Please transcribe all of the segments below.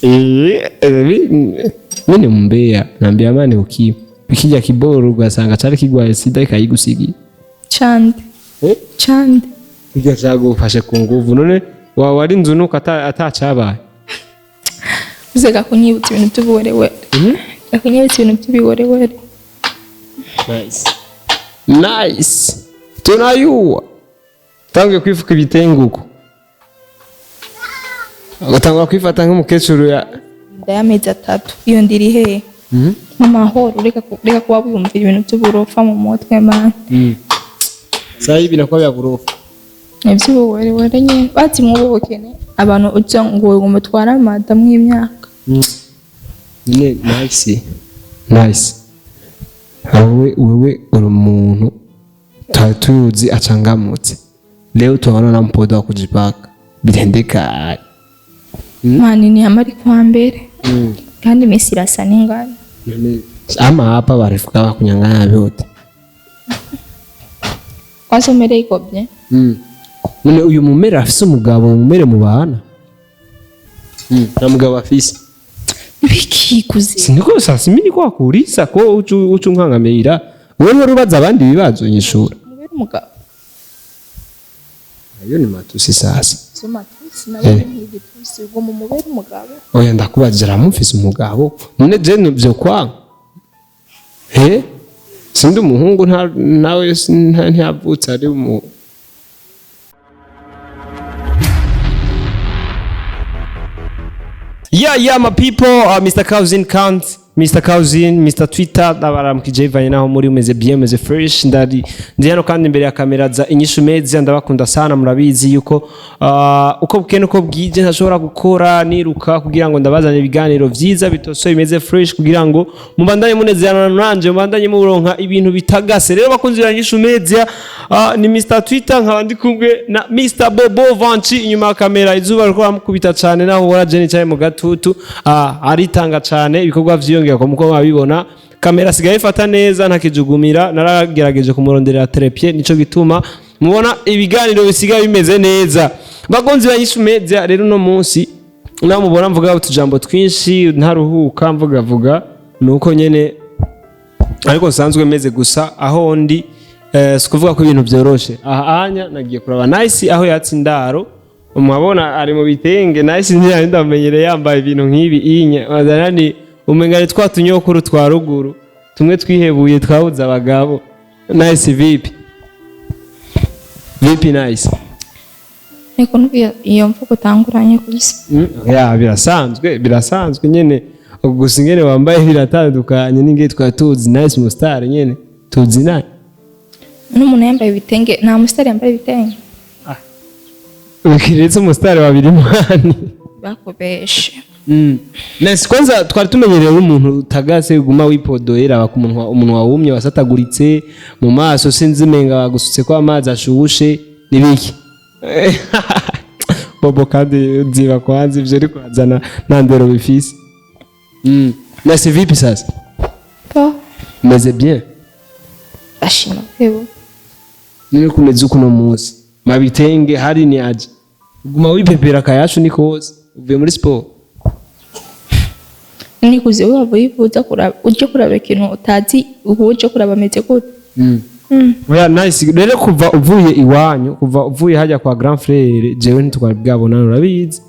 Mi ni mbea naambia amani ukimwi ikija kiboro ugasanga cari kigwaye sida ikayigusigira. Cande. Eh? Cande. Kirya cagufashe ku nguvu none wari inzu nuko atacabaye. Uzega kunyibutsa ibintu by'ubuwerewere. Kunyibutsa ibintu by'ibiwerewere. Nice. Nice. Tunayua. Tangiye kwifuka ibitenguko. Ugatangura kwifata nk'umukecuru ya Inda y'amezi 3 iyo ndiri hehe? Mu mahoro, reka kuba wiyumvira ibintu by'uburofa mu mutwe man. Sasa hivi inakuwa ya burofa. Iby'ubuwerewere nyene bazi mw'ubu bukene abantu uja ngo mutware amada mw'imyaka. Nyine nice. Nice. Wewe uri umuntu twari tuzi achangamutse. Leo tunaona na mpodo wa kujipaka. Bitendeka. Mani ni amari kwa mbere. Kandi imisi irasa n'ingano. Ama hapa barifuka bakunyang'anya vyote. Kwanza umereye ikobye. None uyu mumere afise umugabo, umumere mubana. Nta mugabo afise. Bikikuze. Siniko sasa mimi niko akurisa ko ucu nkangamira. Wewe wari ubaza abandi ibibazo nyishura. Mubere umugabo. Ayo ni matusi sasa. Si matusi nawe nk'igitusi ubwo mu mubere umugabo. Oya ndakubaza aramufise umugabo. None je nivyo kwa. Eh? Sindi umuhungu nta nawe ntiyavutse ari mu. Yeah, yeah, my people, Mr. Cousin Count, Mr. Cousin, Mr. Twitter, ndabaramukije bivanye naho muri umeze bien, umeze fresh, ndari ndi hano kandi imbere ya kamera za Inyishu Media, ndabakunda sana, murabizi yuko uko bukene uko bwije ntashobora gukora niruka kugira ngo ndabazane ibiganiro vyiza bitosoye bimeze fresh kugira ngo mubandanye munezerana nanje, mubandanye muronka ibintu bitagase. Rero bakunzi ba Inyishu Media, ni Mr. Twitter nkaba ndi kumwe na Mr. Bobo Vanchi inyuma ya kamera, izuba riko ramukubita cyane naho ubona Jenny cyane mu gatutu, aritanga cyane ibikorwa vyiyongera ko muko mabibona. Kamera sigaye ifata neza ntakijugumira, naragerageje kumuronderera trépied, nico gituma mubona ibiganiro bisigaye bimeze neza. Bakunzi ba Inyishu Media, rero no munsi naho mubona mvuga utujambo twinshi ntaruhuka mvuga vuga nuko nyene ariko nsanzwe meze gusa aho ndi, si kuvuga ko ibintu byoroshe. Aha anya nagiye kuraba Nice aho yatse indaro, umwabona ari mu bitenge. Nice ntiyari ndamenyereye yambaye ibintu nk'ibi inya bazana ni umenga ni twa tunyokuru twa ruguru tumwe twihebuye twabuze abagabo. Nice vipi? Vipi Nice? Ariko nubwo iyo mvugo utanguranye gusa. Ya birasanzwe, birasanzwe nyene gusa ingene wambaye biratandukanye n'ingene twari tuzi Nice mustar nyene tuzi naye. N'umuntu yambaye ibitenge, nta mustar yambaye ibitenge. Ukiretse umustar wa Birimani. Bakobeshe. Nice kwanza twari tumenyereye umuntu utagase uguma wipodoera ku umunwa wumye wasataguritse mu maso sinzi menga bagusutse ko amazi ashushe nibiki. Bobo kandi ziba kwanza ivyo ariko azana nandero bifise. Nice vipi sasa? Po. Meze bien. Ashima kebo. None kumeze uko no munsi. Mabitenge hari ni aje. Uguma wipepera kayashu niko hose. Uvuye muri sport. Nikuze waba wifuza kuraba uje kuraba ikintu utazi uje kuraba ameze gute. Oya Nice rero kuva uvuye iwanyu, kuva uvuye hajya kwa grand frère, jewe ntitwari bwabonana urabizi.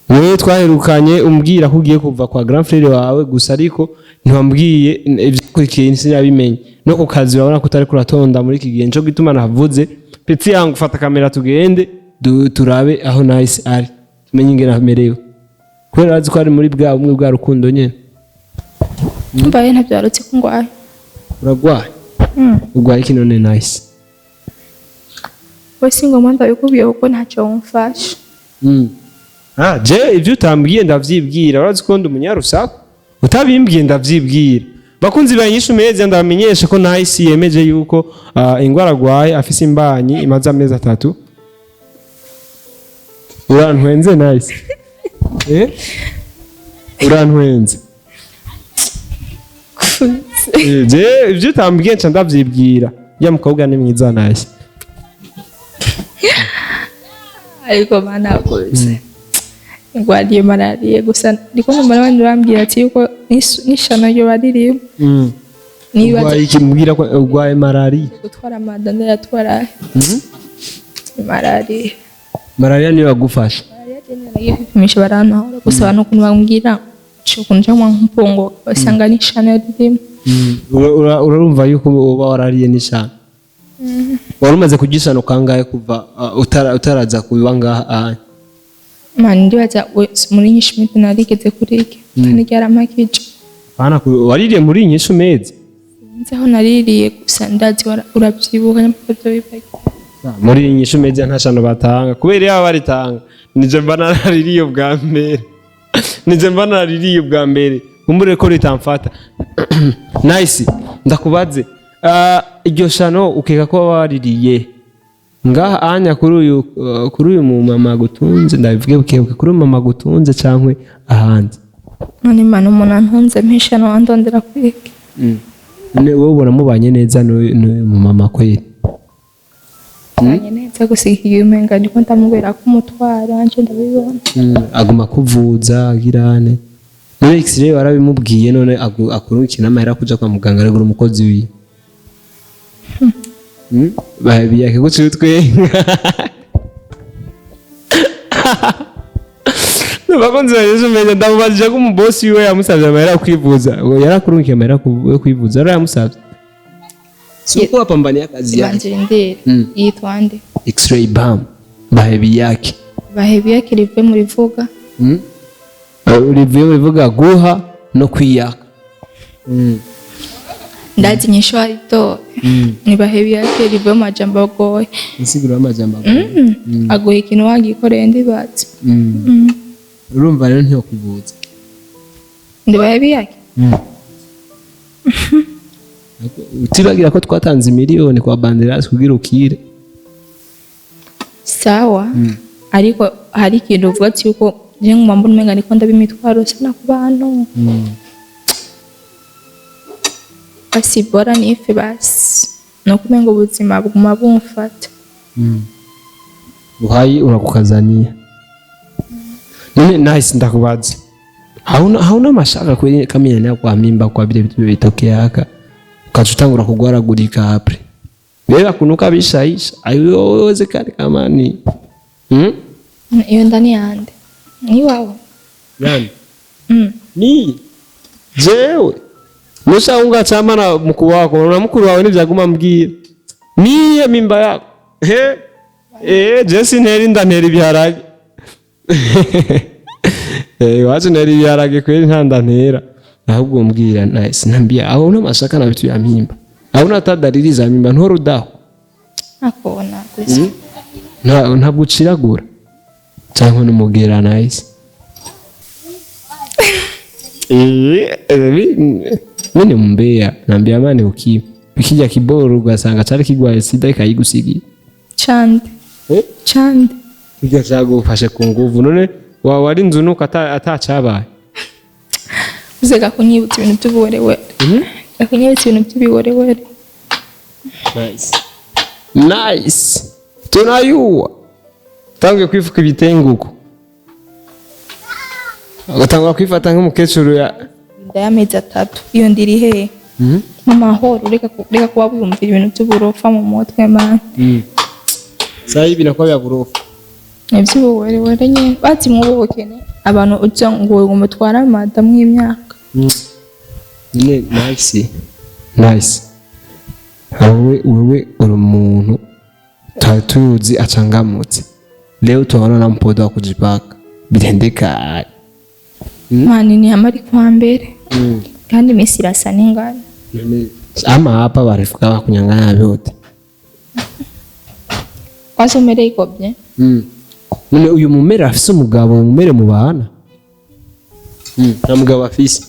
Wewe twaherukanye umbwira ko ugiye kuva kwa grand frère wawe gusa ariko ntiwambwiye ivyakurikiye sinabimenye. No ku kazi urabona ko utari kuratonda muri iki gihe, nico gituma navuze petit yangu fata kamera tugende turabe aho Nice ari tumenye ingene amerewe. Kubera azi ko ari muri bwa bumwe bwa rukundo nyene. Mbaye ntabyarutse ko ngwaye. Uragwaye? Urwaye iki none Nice? We singoma ndabikubwiye kuko ntacyo wumfasha. Je ivyo utambwiye ndavyibwira, urazi ko ndi umunyarusaku utabimbwiye ndavyibwira. Bakunzi ba Inyishu Media ndabamenyesha ko Nice yemeje yuko ingwara agwaye afise imbanyi imaze amezi 3. Urantwenze Nice? Urantwenze? Je ivyo utambwiye nca ndavyibwira. Ya mukobwa ni mwiza Nice. Ariko banakoze. Ngwariye malariya gusa, ndiko numva n'abandi bambwira ati yuko n'ishano ryo baririmo. Nibaza Urwaye iki? Mbwira ko urwaye malariya. Gutwara amada ndayatwara malariya. Malariya niyo yagufasha? Malariya je nagiye kwipimisha barantahura, gusa abantu ukuntu bambwira ukuntu cyangwa nkumpongo basanga n'ishano ririmo. Urumva yuko uba warariye n'ishano? Wari umaze kurya ishano kangahe kuva utaraza kuba ngaha ahanye? Mani, ndibaza muri nyinshi miti narigeze kurya kandi ryarampakije. Bana, waririye muri Inyishu Mezi? Nzi aho naririye gusa, ndazi urabyibuka nyamara byo bibagiwe. Muri Inyishu Media nta shano batanga, kubera iyo baba baritanga nije mba naraririye ubwa mbere, nije mba naraririye ubwa mbere. Kumbure ko ritamfata. Nice, ndakubaze. Iryo shano ukeka ko waririye ngaha anya kuri uyu mu mama gutunze, ndabivuge bukebuke, kuri uyu mama gutunze cankwe ahandi? None mana, umuntu antunze mpishano wandondera kwiga? None wowe ubona mubanye neza n'uyu mu mama kweri? Mubanye neza, gusa iki gihe umenga ndiko ndamubera ko umutwaro wanje, ndabibona. Aguma kuvuza agirane. None x-ray warabimubwiye? None akurungikira n'amahera kuja kwa muganga, aragura umukozi wiwe. Babiyake guca utwenga. Bakunzi ba Yesu, menya ndamubajije ko umubosi wiwe yamusavye amahera yo kwivuza. Ngo yarakurungikiye amahera yo kwivuza, yari yamusavye? Si uko wapambania kazi yake. Banzira indere. Yitwa nde? X-ray bam bahebi yake. Bahebiye rive mu rivuga. Rivuye mu bivuga guha no kwiyaka. Ndazi inyishu arito ni bahebiye rive mu majambo agoye. Insiguro y'amajambo. Agoye ikintu wagikoreye, ndibaza. Urumva rero ntiyokwivuza. Ndi bahebiye. Utibagira ko twatanze miliyoni kwa Banderas kugira ukire. Sawa, ariko hari ikintu uvuga ati yuko je nguma mbona umenga ndiko ndaba imitwaro sana ku bantu. Basi bora nife basi, nuko umenga ubuzima buguma bumfata. Uhai unakukazania. None Nice, ndakubaza, hauna mashaka kweli kama inaenea kwa mimba, kwa vile vitu vitokeaka ukaca utangura kugwaragurika après rero kunuka bishaisha aiwezekani kama ni Iyo nda ni yande? Ni iwawe? Yani ni jewe nushaunga chama na mkuu wako na mkuru wawe nivyaguma mbwira niye mimba yako he je sintera inda, ntera ibiharage. Iwacu ntera ibiharage kweli, nta nda ntera. Ahubwo mbwira Nice, nambia aho mashaka na vitu ya mimba, hauna hata dalili za mimba, ntorudaho? Nakubona gusa. Ntabwo uciragura cyangwa n'umugera? Nice. Mimi ni mbea, naambia mani ukija kiboro ugasanga cari kigwaye sida ikayigusigira. Cande? Eh? Cande? Kirya cagufashe ku nguvu, none wa wari inzu nuko atacabaye. Uzega kunyibutsa ibintu by'ubuwerewere, kunyibutsa ibintu by'ibiwerewere. Nice, nice, tunayuwa tangiye kwifuka ibitenguko, ugatangura kwifata nk'umukecuru ya Inda y'amezi 3, iyo ndiri hehe? Mu mahoro, reka kuba wiyumvira ibintu by'uburofa mu mutwe mani. Sasa hivi inakuwa vya burofa. Iby'ubuwerewere nyine bazi mw'ubu bukene abantu uja ngo mutware amada mw'imyaka. Nyine Nice, Nice, wewe uri umuntu twari tuzi achangamutse, leo tunaona na mpodo wa kujipaka bitendeka. Mani, ni hamwe ari kuwa mbere kandi iminsi irasa n'ingano. Ama hapa barifuka bakunyang'anya vyote. Kwanza umereye igobye. None uyu mumere afise umugabo, umumere mubana nta mugabo afise?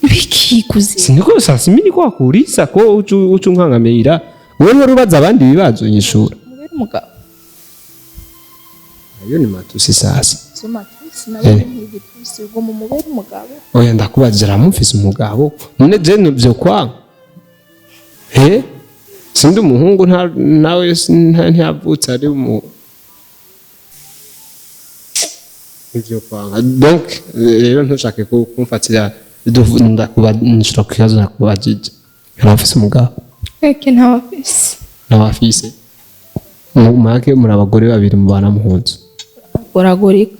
Bikikuze. Siniko sasa mimi niko wakurisa ko ucu unkangamira, wewe wari ubaza abandi ibibazo nyishura. Mubere umugabo. Ayo ni matusi sasa. Soma tusi nawe nk'igitusi ubwo mu mubere umugabo. Oya, ndakubaza, aramufise umugabo? None je nivyo kwanga he sindi umuhungu nta nawe ntiyavutse ari umu Ivyo kwanga. Donc rero ntushake kumfatira, ndakuba nshura ku kibazo nakubajije. Urafise umugabo? Eke, ntawafise. Ntawafise. Mu make muri abagore babiri mubana mu nzu. Uragurika.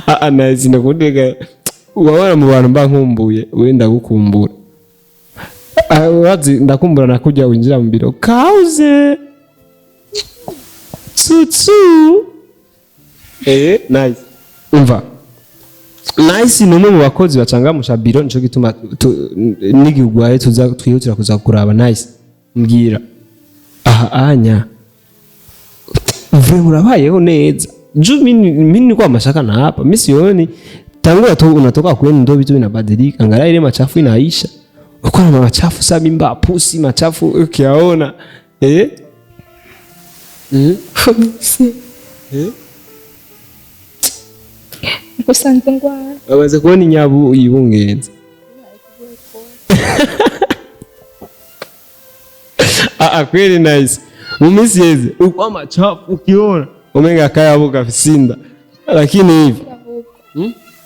Ah, nice, ndakundega. Wabona mu bantu mba nkumbuye, we ndagukumbura. Ah, urazi ndakumbura nakujya winjira mu biro kauze tsutsu. Nice, umva, Nice ni umwe mu bakozi bacangamusha biro, nico gituma n'igihe ugwaye tuza twihutira kuza kuraba. Nice, mbwira aha anya vure urabayeho neza juu mimi kwa mashaka na hapa mimi sioni tangu tu unatoka kwenu ndo vitu vinabadilika, angalau ile machafu inaisha. Uko na machafu sa mimba pusi machafu ukiyaona, eh. Eh. Usanze ngwara. Bamaze kubona inyabu yibungenze. Ah, ah, kweli nice, mu minsi yeze uko amachafu ukiona umenga akayabu gafisinda, lakini hivi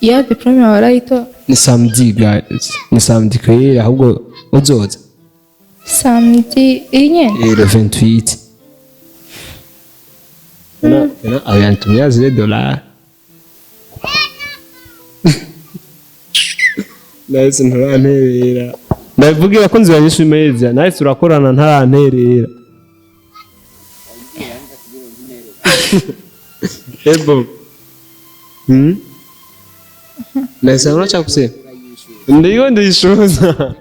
Iyo diplome yawe warayitora? Ni samedi guys, ni samedi kweli, ahubwo uzoza? Samedi iyi nyene? Eh, le 28. Tena tena alianitumia zile dola. Nahise ntaranterera, ndavuga abakunzi ba Nyishu Media, nahise turakorana ntaranterera. Ebo. Nahise unacha kusema. Ndiyo ndishoza.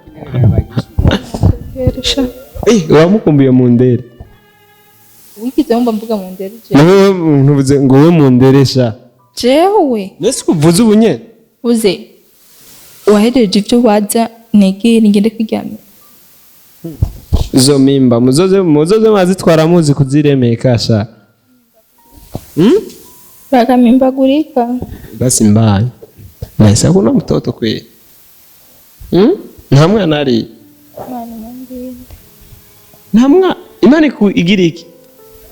Gerisha. Eh, wamukumbuye mu ndere. Wigeze wumva mvuga mu ndere je? Nawe ntuvuze ngo we mu ndere sha. Jewe. Nese kuvuze ubu nyene. Uze. Wahereje ibyo waza negere ngende kwiryamira. Izo mimba muzoze muzoze mwazitwara muzi kuziremeka sha. Bakamimbagurika. Basi mbaye. Nahise hakuna mtoto kweli. Nta mwana ari. Imana imundinde. Nta mwana. Imana igira iki?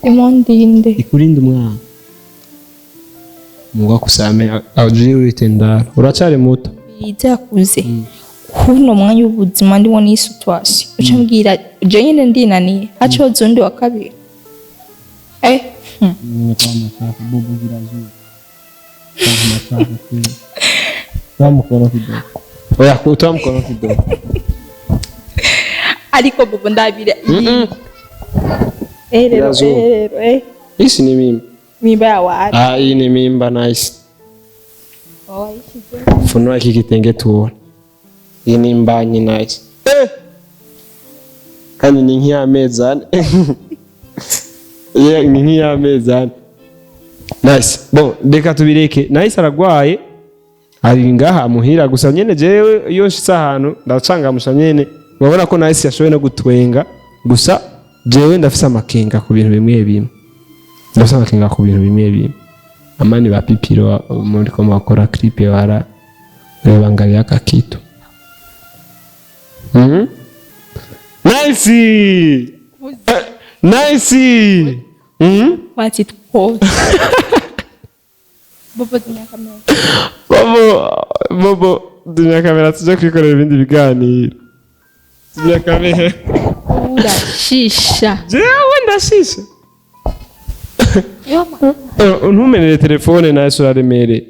Imundinde. Ikurinde umwana. Mungu akusamehe ajui uitendalo. Uracari muto. Byakuze. Kuno mwanya w'ubuzima ndimo ni situation. Uca mbwira je nyine ndinaniye. Hacoze undi wa kabiri. Eh. Oya, kutoa mkono kidogo. Ariko bobo ndabira. Eh rero eh rero eh. Hii ni mimba. Mimba ya wari. Ah, hii ni mimba nice. Funua hiki kitenge tuone. Iyi ni imbanyi nice. Eh! Kandi ni nk'iy'amezi ane. Yeah, ni nk'iy'amezi ane. Nice. Bon, reka tubireke. Nice aragwaye. Ari ngaha muhira gusa nyene jewe iyo nshitse ahantu ndacangamusha nyene. Urabona ko Nice yashoboye no gutwenga. Gusa jewe ndafise amakenga ku bintu bimwe bimwe. Ndafise amakenga ku bintu bimwe bimwe. Amani ba Pipiro muri ko bakora clip bara bangalia kakitu. Nice. Nice. Wati twose. Bobo dunya kamera. Bobo bobo dunya kamera tuje kwikorera ibindi biganiro. Dunya kamera. Urashisha. Jewe ndashisha. Ntumenere telefone nayo uraremereye.